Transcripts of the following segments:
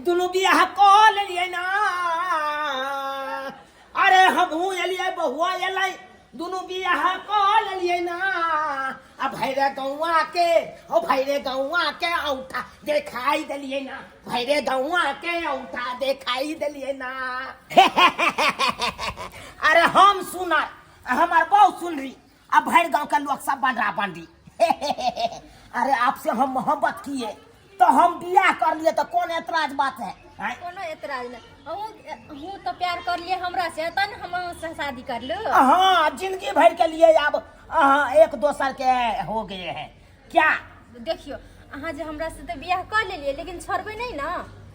दुनू बियाह कऽ लेलियै ना। अरे हमहूँ एलियै, बहुआ एलै, दुनू बियाह कऽ लेलियै ना। आ भैरे गौआ के, ओ भैरे गौआ के औठा देखाई देलियै ना, भैरे गौआ के औठा देखाई देलियै ना। अरे हम सुनर, हमार बहु सुनरी, आ भैर गांव के लोग सब बंडरा बंडी। अरे आपसे हम मोहब्बत किए तो हम बियाह कर लिए, तो कौन ऐतराज बात है? आँय? कोनो ऐतराज नहीं। अहूँ अहूँ तो प्यार कर लिए हमरा से, तन हम अहूँ से शादी कर लू। हाँ, जिंदगी भर के लिए अब अहाँ एक दोसर के हो गए हैं क्या? देखियो, अहाँ जे हमरा से तो बियाह कर लेलिए, लेकिन छोड़बै नहीं ना।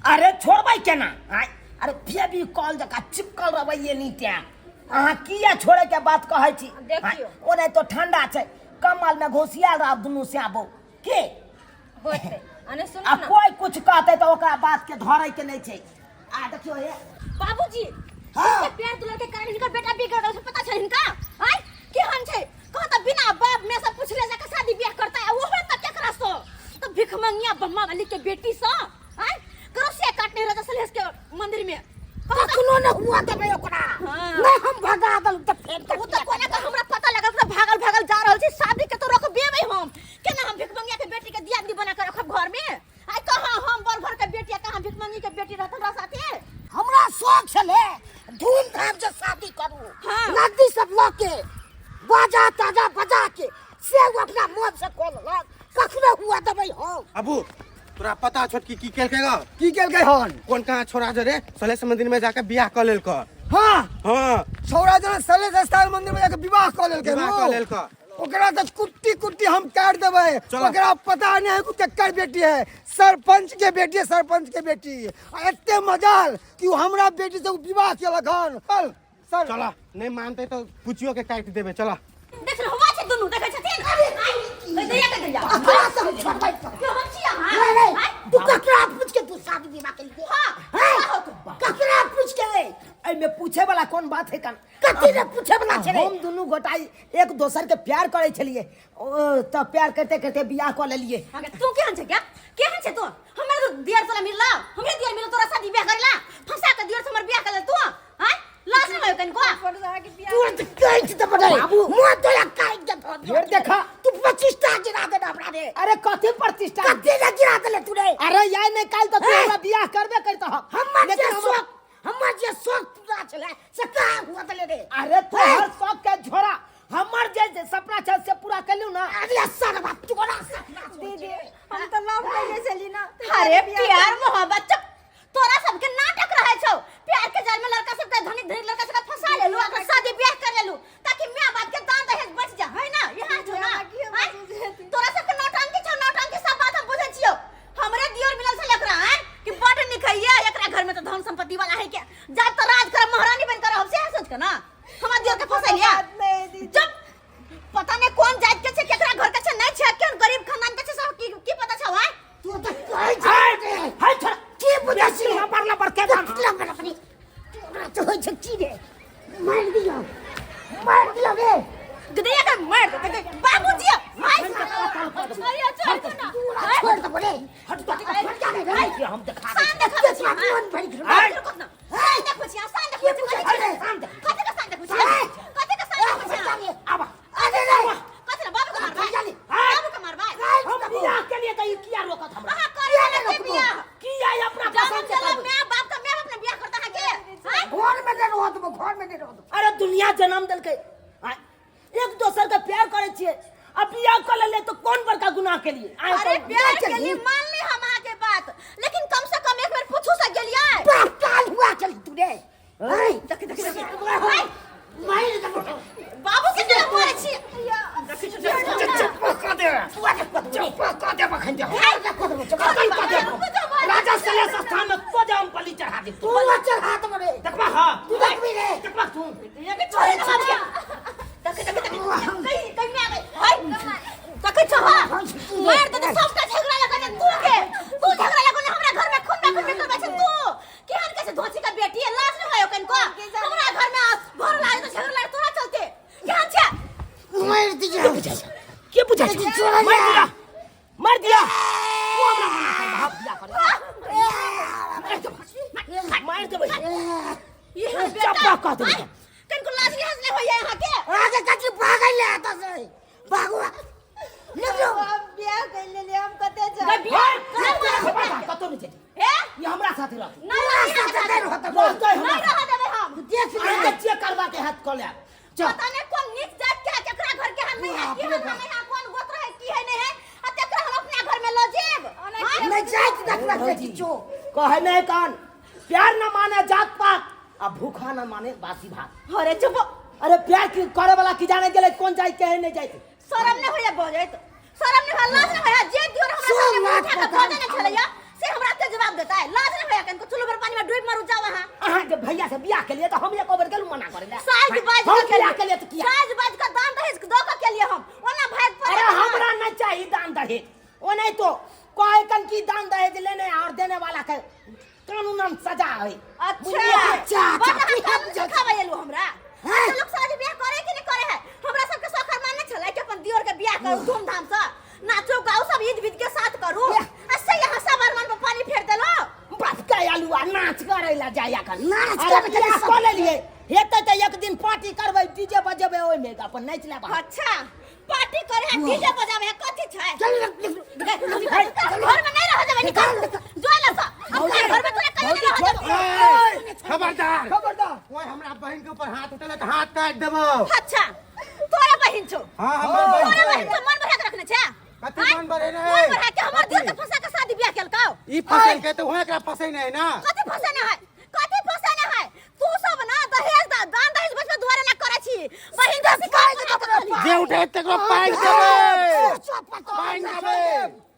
अरे छोड़बै केना? आँय? अरे फेविकॉल जकाँ चिपकल रहबै ये नीचे। अहाँ किया छोड़े के बात कहै छी? देखियौ। आँय, ओना तो ठंडा छै, कमल में घोसियाल रहब दुनू श्याबो के होतै। अने सुनू आ ना। कोई कुछ कहते तो ओकरा बात के धरे के नहीं छै। आ देखियो हे बाबूजी, हाँ। हिनकर प्यार दुलार के कारण हिनकर बेटा बिगड़ गेल छै, पता छै हिनका? आँय, केहन छै? कहत बिना बाप में सब पूछले जाके शादी बियाह करता है, ओहो त केकरा से? त भिखमंगिया बम्मा वाली के बेटी से। आँय, करोसिया काटने रहे सलेश के मंदिर में। कखनो न हुआ देबै ओकरा। हाँ। नहीं हम भगा देलहुँ तऽ फेर ओ तऽ कोना के हमरा पता लगल तऽ भागल भागल जा रहल छी। शादी के तो रखबेबै हम, केना हम भिखमंगिया के बेटी के दियादनी बना के रखब घर में? आइ कहाँ हम बड़ घर के बेटी आ कहाँ भिखमंगी के बेटी रहत हमरा साथे? हमरा शौक छलै धूमधाम से शादी करू, हाँ। नगदी सब लऽ के बाजा ताजा बजा के, से ओ अपना मन से कऽ लेलक। कखनो हुआ देबै हम? अबू, तोरा पता छोट की की केलकै ग? की केलकै हन? कोन कहाँ छोरा जे रे सलेश मंदिर में जाके बियाह कऽ लेलक। हाँ। हाँ। छौड़ा जना सलेश स्थान मंदिर में जाके विवाह कऽ लेलकै। विवाह कऽ लेलक। ओकरा तऽ कुट्टी कुट्टी हम काट देबै। चलो। ओकरा पता नहीं है कि केकर बेटी है, सरपंच के बेटी है, सरपंच के बेटी। आ एते मजाल कि उ हमरा बेटी से उ विवाह केलक हन। चल सर। चला, नहीं मानते तो पुचियो के काट देबे। चला। देख रहो छै दुनू देखै छथिन। अरे दैया के दैया। ककरा से हम छोड़बै? के हम छी अहाँ? नहीं, नहीं, आँय? तू ककरा पूछ के तू शादी विवाह केलकै? हाँ, हैं? हाँ, तू। ककरा पूछ के? एहिमे पूछे वाला कोन बात है कन? कथी ने पूछे वाला छै रे? हम दुनू गोटा एक दोसर के प्यार करै छलिए, ओ, तऽ प्यार करते करते बियाह कऽ लेलिए। अगे तू केहन छै क्या? केहन छै तू? हमरा तो दियर तोरा मिलला, हमरे दियर मिलल तोरा शादी बियाह करेला, फंसा के दियर से हमर बियाह कर तू। हां, लाज न होय कनिको? तुरंत काटि देबो रे। बाबू। मुँह तोरा काटि देबो। फेर देखा। तू प्रतिष्ठा गिरा देना हमरा रे। अरे कथी प्रतिष्ठा? कथी ने गिरा देले तू रे? अरे यार नहीं काल तो तू हे? हमरा बियाह करबे करतह। हमर जे लेकिन शौक, हमर जे शौक पूरा छलै से कहाँ हुआ देले रे? अरे तोहर शौक के झोरा, हमर जे जे सपना छल से पूरा केलू ना। अरे सरवा तोरा सपना छौ। दीदी, हम तो लव कइले छली ना। अरे प्यार मोहब्बत चुप, तोरा सबके नाटक रहे छौ। प्यार के जाल में लड़का सबके, धनी धनी लड़का सबके फंसा लेलू, आ शादी ब्याह कर लेलू ताकि माय बाप के दान दहेज बच जा, है ना? यहाँ छौ ना? हैं? तोरा सबके नौटंकी छौ, नौटंकी। सब बात हम बुझै छियौ। हमरे दियोर मिलल छल एकरा, हैं? कि बड निक है ये, एकरा घर में तो धन संपत्ति वाला है के जाब तो राज करब, महारानी बन कर रहब, से सोच के ना हमरा दियोर के फंसैलिया। नहीं दीदी। जब पता नहीं कौन जात के छै, केकरा घर के छै, नहीं छै, केहन गरीब खानदान के छै, सब की की पता छौ? हैं? तू तऽ कहै छै रे। है छोड़। की बुझै छी? लबर लबर के बात। लबर लबर। तोरा तऽ होइ छै की रे? मारि दियौ, मारि दियौ रे। गदैया के मार दे बाबूजी। हाय अरे छोड़ दो ना। तोरा छोड़ देबो रे। हट जा, हट जा रे। हम देखा शान देखबै छी। मन भरि गेल। हाय शान देखबै छी, शान देखबै छी। अरे शान देख। कथि के शान देखबै छी? कथि के शान देखबै छी? आबा। अरे रे। कथि रे बाबू के मारबै? बाबू के मारबै? हम बियाह के लिए तऽ ई किया रोकत हमरा? अहाँ करे ले के बियाह? किया ई अपना जान पसंद से चला करबै? My बाप का my बाप ने बियाह करता है के? हैं? घर में नहीं रहो तुम, घर में नहीं रहो तुम। अरे दुनिया जन्म देलकै, आँय, एक दोसर के प्यार करै छियै आ बियाह कऽ लेले तऽ कोन बड़का गुनाह के लिए? आँय, अरे कहू। प्यार के लिए मान ली हम अहाँ के बात, लेकिन कम से कम एक बेर पूछू से गेलियै। बाप काल हुआ चल तू रे। अरे देख देख देख। मार दे। बाबू के केना मारै छी? चुप कऽ दे, चुप कऽ दे। बखन दे राजा सलेश स्थान में तो जा, हम बलि चढ़ा दे। तू चढ़ा दे रे। देखबा। हाँ। तू देखबी रे। देखबा तू। छोड़े ना बाबू के। देख देख देख, कहीं कहीं में आ गई। हाय देखै छौ? हां, मार दे त सबटा झगड़ा लगा दे तू के। तू झगड़ा लगो ने हमरा घर में, खून में खून में करबै छै तू। केहन के छै धोची का बेटी है, लाज न होयो कनको? हमरा घर में घर लाज तो झगड़ा लगे तोरा चलते। केहन छै? मार दिया। के बुझाइ छै? छोड़ा। मार दिया, मार दिया। तू हमरा मना कर बाप बियाह करे। देबै। ये है बेटा। चप्पा कह देबै। आय, कनको लाज लिहाज नहीं होइए यहाँ के। आगे कथी भागल ले एतऽ से भागू निकलो। हम बियाह कर लेलियै, हम कते गई जाब? बियाह करे मारे। कतौ नहि जेतै। हे। ई हमरा साथे रहतै। नहीं रह साथे नहि रहतै, रहतै हमरा। नहीं रह देबै हम। देख ले जे करबा के हाथ कऽ लेब। चल। पता नहीं कौन नीच जात के है, केकरा घर के है, नहीं है की हमरा नहीं है, कौन गोत्र है की है नहीं है, आ तेकरा हम अपना घर में ल जेब। हाँ? नहि जाइत देखला के किछो कहे नहि कान प्यार न माने जात पात आ भूखा न माने बासी भात। अरे चुप। अरे प्यार की करे वाला की जाने गेलै कोन जाइत के है नहीं जाइत। शरम नहीं होइए बजैत, शरम नहीं होइए, लाज नहीं होइए। जे दियोर हमरा सब सामने मुंह लाज उठा के पता बजै नहीं छलैया से हमरा के जवाब देता है। लाज नहीं होइए कनको, चुल्लू भर पानी में डूब मरू जाओ अहाँ। अहाँ जे भैया से बियाह के लिए तो हम एको बेर गेलु मना करे ला। साज बाज हम के बियाह लिए के लिए तो किया साज बाज का दान दहेज दो के लिए हम ओना भाग पर। अरे हमरा नहीं चाहिए दान दहेज, ओ नहीं तो कहे कन की दान दहेज लेने और देने वाला के कानूनन सजा है। अच्छा। बुझलियै? अच्छा अच्छा, अच्छा अच्छा, कानून सिखाबै एलु हमरा। हैं? अच्छा, लोग शादी बियाह करे कि नहीं करे है? हमरा सबके शौक अरमान नहीं छलै कि अपन दियोर के बियाह करू धूमधाम से, नाचो गाओ सब ईद विद के साथ करू, आ से यहाँ सब अरमान पर पानी फेर देलो। बाप के आलुआ नाच करे ला जाया कर। नाच अरे करे के बियाह सब- कऽ लेलियै हेतै तऽ एक दिन पार्टी करबै, डीजे बजेबै, ओहिमे अपन नाचि लेब। अच्छा पार्टी करे है, डीजे बजावे है, कथी छै? चल। घर में नहीं रह देबै, निकाल जो ला सा अपना घर में तोरा कहीं नहीं रह देबै। ए, खबरदार। खबरदार। कोई हमरा बहन के ऊपर हाथ उठेले तऽ हाथ काटि देबौ। अच्छा तोरा बहिन छौ? हाँ, हमर बहिन तोरा छै। बहिन छौ, मन बढ़ा के रखने छै। कथी आँय? मन बढ़ेने मन है? बढ़ा के हमर दिल के फंसा के शादी बियाह केलकौ। ई फसल के तऽ वहाँ एकरा फसै नहि ना। कथी फंसेने है? कथी फंसेने है? तू सब ना दहेज दान दहेज बचबे दुआरे ना करै छी, बहिन के सिखाय के खाली। जे उठे तकरो पानि देबै, पानि देबै।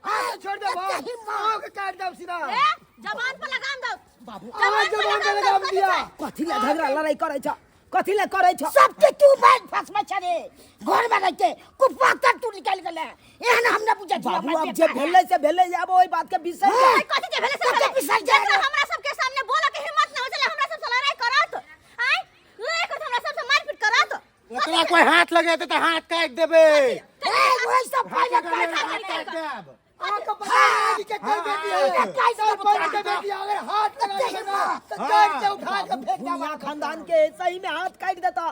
हाथ छोड़ दे, अहाँ के काट देब सीधा। ए जबान पर लगाम दौ। बाबू। अहाँ जबान पर लगाम दिया। कथी ले झगड़ा लड़ाई करै छ? कथी ले करै छ? सबके तू बैठ फसबै छ रे, घर में रहिते कुप्पा तर तू निकालि गेलै, एहन हम नहि बुझै छी। बाबू अब जे भेलै से भेलै, आब ओहि बात के बिसरि जा। आइ कथी जे भेलै से कथी भेलै। बिसरि जाय? जेकरा हमरा सबके सामने बोलऽ के हिम्मत ना होइ छलै हमरा सबसे लड़ाई करत, आइ लड़ाई करत हमरा सबसे मारपीट करत। ओकरा कोई हाथ लगेतै तऽ हाथ काटि देबै। ए ओहि सब हाथ पहिले लगेतै काटि हाथ काटि देब। अहाँके पता नहीं कि केकर बेटी है, सरपंच के बेटी, अगर हाथ लगा देबै ना तऽ काटि के उठा के फेंक देब। दुनिया खानदान के सही में हाथ काटि देता,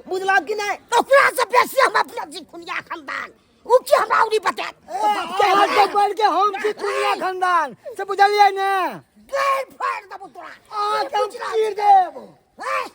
बुझला कि नहीं? ओकरा से बेसी हम अपना जी खुनिया खानदान उ की हमरा उरी बतायत। अहाँ से बढ़ के हम छी खुनिया खानदान से, बुझलियै ने? गैर फाड़ देबो तोरा। अहाँके हम चीर देब। हैं?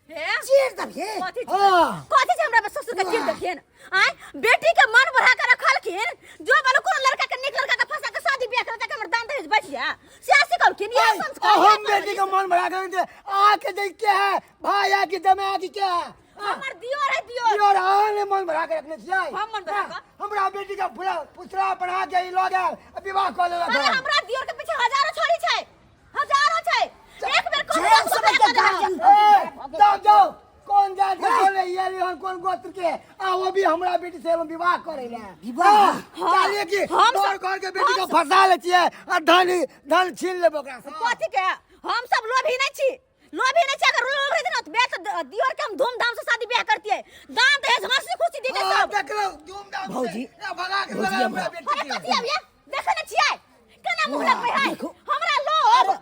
हे? चीर देबही। कथी छै? हाँ। कथी छै हमरा ससुर के चीर देखियन? आय बेटी के मन बढ़ा के रखलखिन, जो बोलो कोनो लड़का के नीक लड़का के फंसा के शादी बियाह करता के हमर दान दहेज बच जा सियासी कहलखिन। ये संस्कार हम बेटी के मन बढ़ा के दे आके देख के है भाई आके जमा के क्या है? हमर दियोर है दियोर। और अहाँ ने मन बढ़ा के रखने छियै। हम मन बढ़ा के? हमरा बेटी के पूरा पुतला बना के ई लऽ गेल आ विवाह कऽ लेलक। अरे हमरा दियोर के पीछे हजारों छोरी छै, हजारों छै, एक बेर कोन जेन समझ के गार्जियन। ए, जाओ जाओ, कौन जात के बोले ये हन, कोन गोत्र के, आ वो भी हमरा बेटी से विवाह करे ले विवाह? चलिए कि हम तोर घर के बेटी के फंसा ले छियै आ धन धन छीन लेब ओकरा से। कथी के? हम सब लोभी नहीं छी, लोभी नहीं छी। अगर लोभ रहते ना तो बेच दियोर के हम धूमधाम से शादी ब्याह करतिए, दान दहेज हंसी खुशी दीते हाँ, सब। देख लो धूमधाम से। भौजी, ए, भगा के भौजी, लगा हमरा हमरा- बेटी अरे के। कथी आबिया देखे न छियै केना मुंह लगबै है देखो। हमरा लोभ। अरे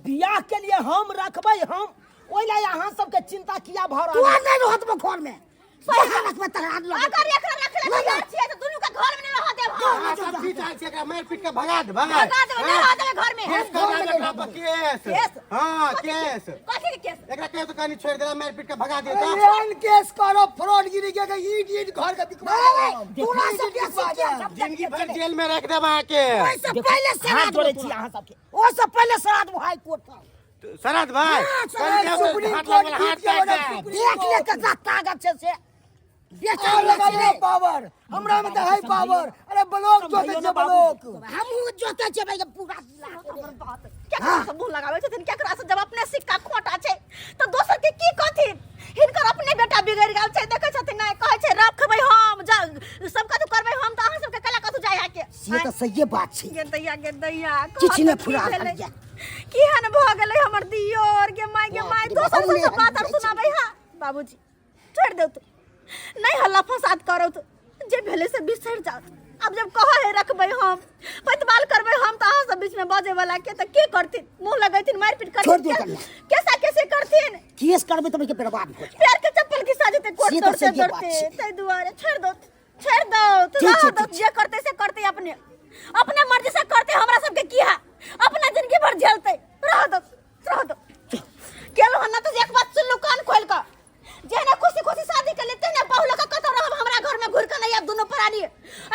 बियाह के लिए हम रखबै, हम ओहि लए अहाँ सबके चिंता किया भऽ तू रहल है? नहि रहत घर में, जहाँ रखबै तकरा लऽ अगर एकरा रखले तैयार छियै तऽ दुनू के घर में नहीं रह देब हम। अहाँ सब की चाहै छियै? एकरा मारि पीट के भगा देबै? भगा देबै, नहीं रह देबै घर में। केस कर देबै एकरा पर, केस। केस? हाँ कथी केस। कथी के केस? एकरा केस तो कनी छोड़ि देला, मारि पीट के भगा दियौ तऽ। एहन केस करो फ्रॉडगिरी के के ईट ईट घर के बिकवा देब। तोरा ईट से ईट बेसी बिकवा किया देब। सब जिंदगी भर जेल में रख देब अहाँके। ओहिसँ पहिले हाथ श्राद्ध जोड़ै छी अहाँ सबके। ओहिसँ पहिले श्राद्ध हाई कोर्ट पर। शरद भाई हाँ, कनी शरद, केस सुप्रीम हाथ कोर्ट लगबल हाथ जीत के काटि बड़ा देब। सुप्रीम देख ले ककरा ताकत छै से बेचा और लगा दे पावर, हमरा में तऽ है पावर। अरे ब्लॉक जोते छै ब्लॉक। हमहूँ जोते छै भाई पूरा जिला के। हमर बात केकरा से मुंह लगाबै छथिन? केकरा से? जब अपने सिक्का खोटा छै तऽ दोसर के की कहथिन? हिनकर अपने बेटा बिगड़ि गेल छै, देखै छथिन नहि? कहै छै रखबै हम, सब कथू करबै हम, तऽ अहाँ सबके कला कथू जाय है के? से तऽ सहिए बात छै। गे दैया, गे दैया। किछु नहि की फुरा भेलै? रहल यऽ। केहन भऽ गेलै हमर दियोर? गे माय, गे माय। बाप रे दोसर बाप, हम सबसँ नहि बात आर जाइ छी। सुनाबै हा। बाबूजी छोड़ि दौ तू, नहि हल्ला फसाद करौ तू, जे भेलै से बिसरि जाउ। आब जब कह है रखबै हम पैतबाल करबै हम तऽ अहाँ सब बीच में बजे वाला के तऽ के करथिन मुंह लगैथिन मारि पीट छोड़ करथिन दियौ कन्या। कैसा कैसे करथिन केस करबै तऽ ओहिके बर्बाद हो जाए पैर के चप्पल घिसा जेतै कोट से तऽ दौड़ते सहिए बात दौड़ते छै। ताहि दुआरे छोड़ि दो छोड़ि दो तो ठीक छै, रह दो ठीक छै। जे करतै से करतै अपने अपना मर्जी से करतै हमरा सबके की है अपना जिंदगी भर झेलतै रह दो रह दो केलहुँ हन ना तऽ एक बात सुनलू कान खोलि कऽ जेहने खुशी खुशी शादी कर लेते ने बहु लऽ कऽ कतौ रहब हमरा घर में घुरि कऽ नहीं आयब दुनू प्राणी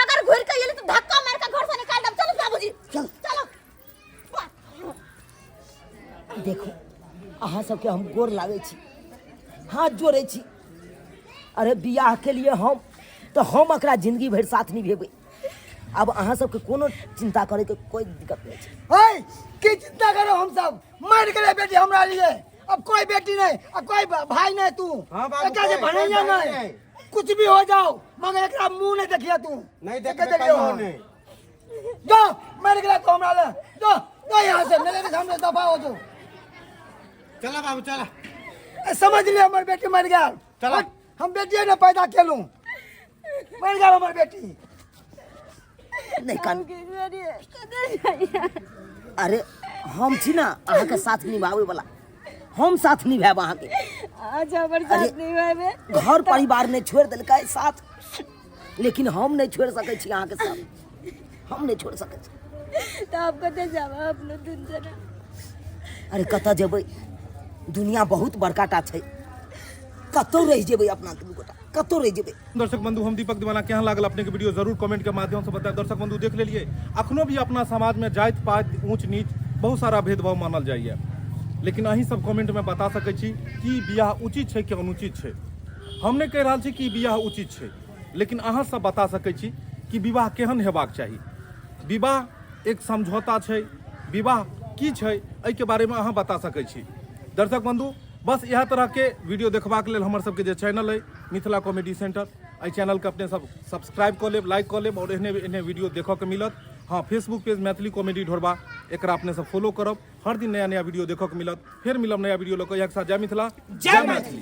अगर घुरि कऽ एली तऽ धक्का मारि कऽ घर से निकाल देब चलू बाबूजी चल। चलो देखू अहाँ सबके हम गोर लागै छी हाथ जोड़ै छी अरे बियाह के लिए हम तऽ हम एकरा जिंदगी भरि साथ निभेबै आब अहाँ सबके कोनो चिंता करैके कोई दिक्कत नहीं छै है की चिंता करो हम सब मर गए बेटी हमरा लिए अब कोई बेटी नहीं अब कोई भाई नहीं तू हाँ बाबू, एकरा से कोई- भनैया कोई भाई नहीं नहीं। कुछ भी हो जाओ मगर एकरा मुंह नहीं देखिया तू नहीं एके देखबे देखियो कहियो हम। नहीं। जो मर गया तो हमरा ले जो जो यहाँ से मेरे के सामने दफा हो जो चला बाबू चला ए, समझ लिया हमर बेटी मर गया चला। हम बेटिए ने पैदा केलूं मर गया हमर बेटी नहीं कान अरे हम छी ना अहाँके साथ निभाबै वाला हम साथ निभायब अहाँके अच्छा हमर अरे, साथ निभाबे घर परिवार नहि छोड़ि देलकै साथ लेकिन हम नहि छोड़ि सकै छी अहाँके साथ हम नहि छोड़ि सकै छी तऽ आप कतऽ जाब अपनो दुन जना अरे कतऽ जेबै दुनिया बहुत बड़का टा छै कतौ रहि जेबै अपना दुनू गोटा कतौ रहि जेबै दर्शक बंधु हम दीपक दीवाना केहन लागल अपने के वीडियो जरूर कमेंट के माध्यम से बताएं दर्शक बंधु देख लेलिए अखनो भी अपना समाज में जाति पाति ऊंच नीच बहुत सारा भेदभाव मानल जाइए लेकिन अहीं सब कमेंट में बता सकै छी कि बियाह उचित छै कि अनुचित छै हम नहि कहि रहल छी कि बियाह उचित छै लेकिन अहाँ सब बता सकै छी कि विवाह केहन हेबाक चाही विवाह एक समझौता छै विवाह की छै एहिके बारेमे अहाँ बता सकै छी दर्शक बंधु बस इएह तरहके वीडियो देखबाक लेल हमर सबके जे चैनल अइ मिथिला कॉमेडी सेंटर एहि चैनलके अपने सब सब्सक्राइब कऽ लेब लाइक कऽ लेब आओर एहने एहने वीडियो देखऽके मिलत हँ फेसबुक पेज मैथिली कॉमेडी ढोरबा एकरा अपने सब फॉलो करब हर दिन नया नया वीडियो देखऽके मिलत फेर मिलब नया वीडियो लऽ कऽ इएह के साथ जय मिथिला जय मैथिली।